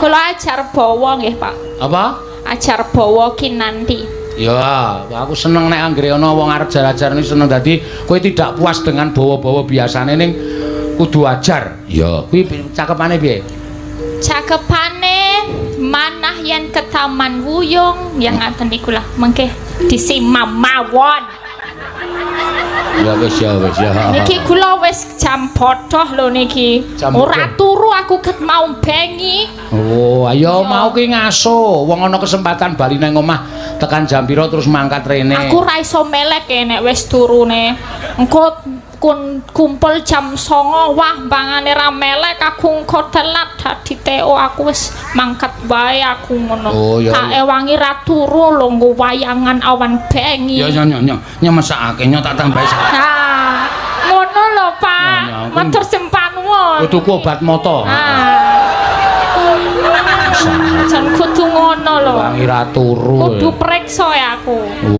Kula ajar bawa nggih, Pak. Apa? Ajar bawa kinanti. Ya, aku seneng nek anggere ana wong arep ajar-ajar ini seneng, dadi kowe tidak puas dengan bawa-bawa biasane ning kudu ajar. Ya, kuwi cakepane piye? Cakepane manah yen ke Taman Wuyung yang ngaten niku lah, mengke disimak mawon. Ya wis, ya wis ya. Niki kula wis jam bodoh lho niki. Jam Ora bodoh. turu aku ket mau bengi. Oh, ayo Iya. mau ki ngaso. Wong ana kesempatan bali nang omah tekan jam pira terus mangkat rene. Aku ra iso melek e nek wis turune. Engko kun kumpul jam 09.00, wah, bangane ra melek aku, engko telat dadi TO. Aku wis mangkat wae aku ngono. Oh, iya, Tak iya. ewangi ra turu lho, nggo wayangan awan bengi. Ya ya ya ya, ya mesakake nyo, tak tambahi sak. Ah, ngono lho, Pak. Ya, ya, aku- Matur sembah nuwun. Kowe tuku obat mata. Ah. Jan kudu ngono lho. Wangi ra turu. Kudu preksa ya aku.